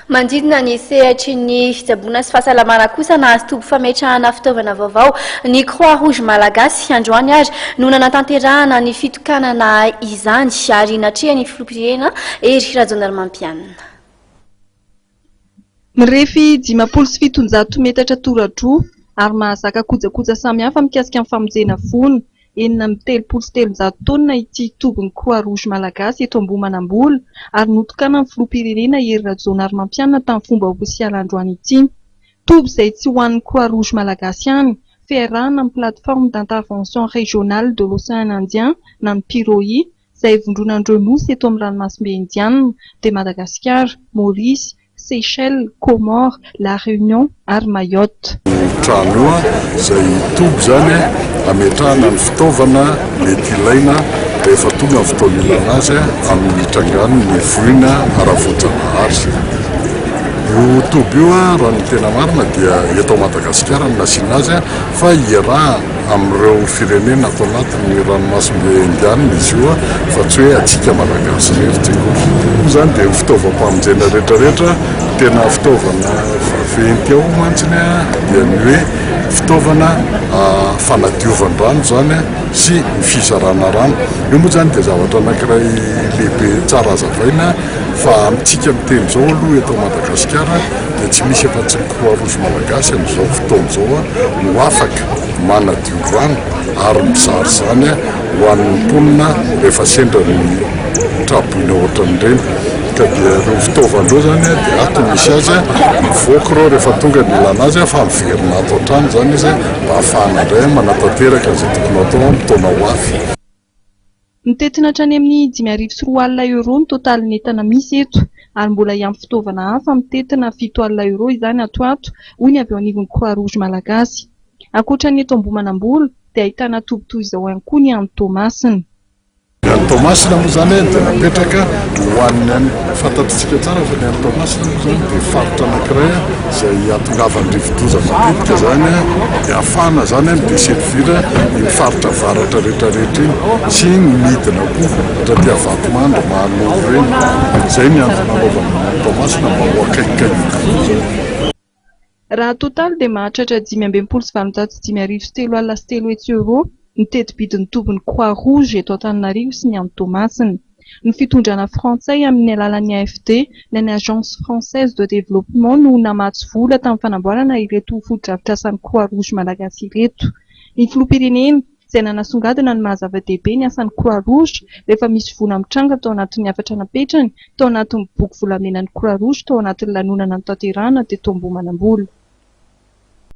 Manodidina ny sehatry ny fitsaboana sy fahasalamana kosa, nahazo toby fametrahana fitaovana vaovao ny Croix Rouge Malagasy. Androany ary no nanatanterahana ny fitokanana izany ary natrehan'ny filoham-pirenena Hery Rajaonarimampianina. Mirefy 750 metatra tora-droa ary mahazaka kojakoja samihafa mikasika ny famonjena voina 336 taonina ity tobin'ny Croix Rouge Malagasy eto Ambohimanambola ary notokanan'ny filoham-pirenena Hery Rajaonarimampianina tamin'ny fomba ofisialy androany ity. Toby izay tsy ho an'ny Croix Rouge Malagasy ihany, fiarahana amin'ny Plateforme d'Intervention Régionale de l'Océan Indien na ny PIROI, izay ivondronan'ireo nosy eto amin'ny ranomasimbe Indiana, dia Madagasikara, Maorisy, Seychelles, Comores, La Réunion ary Mayotte. Io trano io izay toby izany hametrahana ny fitaovana mety ilaina rehefa tonga ny fotoana ilana azy amin'ny hitrangan'ny voina ara-voajanahary. Io toby io raha ny tena marina dia eto Madagasikara no nasiana azy fa iarahana amin'ireo firenena ato anatin'ny ranomasimbe Indianina izy io fa tsy hoe antsika Malagasy irery tsy akory. Io izany dia fitaovam-pamonjena rehetrarehetra, tena fitaovana vaventy ao mantsiny dia ny hoe fitaovana fanadiovan-drano izany sy ny fizarana rano. Io moa izany dia zavatra anankiray lehibe tsara hazavaina fa amintsika miteny izao aloha eto Madagasikara dia tsy misy afa-tsy ny Croix Rouge Malagasy amin'izao fotoana izao no afaka manadio rano ary mizara izany ho an'ny mponina rehefa sendra ny tra-boina ohatran'ireny. Ka dia ireo fitaovana ireo izany dia ato misy azy, mivoaka ireo rehefa tonga ny ilana azy fa miverina ato hatrany izany izy mba hahafahana indray manatanteraka izay tokony hatao amin'ny taona ho avy. Mitentina hatrany amin'ny 2005 euros ny totalin'ny entana misy eto ary mbola hiampy fitaovana hafa mitentina 700 euros izany ato ho ato, hoy ny avy eo anivon'ny Croix Rouge Malagasy. Ankoatra ny eto Ambohimanambola dia ahitana toby toy izao ihany koa ny any Toamasina. Ny any Toamasina moa izany dia napetraka ho an'ny any, fantatritsika tsara fa ny any Toamasina moa izany dia faritra anankiray izay hahatongavan'ny rivodoza matetika izany dia ahafahana izany mi-desservir iny faritra avaratra rehetra rehetra iny sy ny midina koa hatraty Vatomandry, Mahanoro ireny. Izay ny antony nanaovana ny any Toamasina mba ho akaikikaiky kokoa izany. Raha atotaly dia mahatratra 365 360 euros ny teti-bidin'ny tobin'ny Croix Rouge eto Antananarivo sy ny any Toamasina. Ny fitondrana frantsay amin'ny alalan'ny AFD na ny Agence Française de Développement no namatsy vola tamin'ny fanamboarana ireto fotodrafitrasan'ny Croix Rouge Malagasy ireto. Ny filoham-pirenena, izay nanasongadina ny maha zava-dehibe ny asan'ny Croix Rouge rehefa misy voina mitranga tao anatin'ny hafatra napetrany tao anatin'ny boky volamenan'ny Croix Rouge tao anatin'ny lanonana notanterahina teto Ambohimanambola.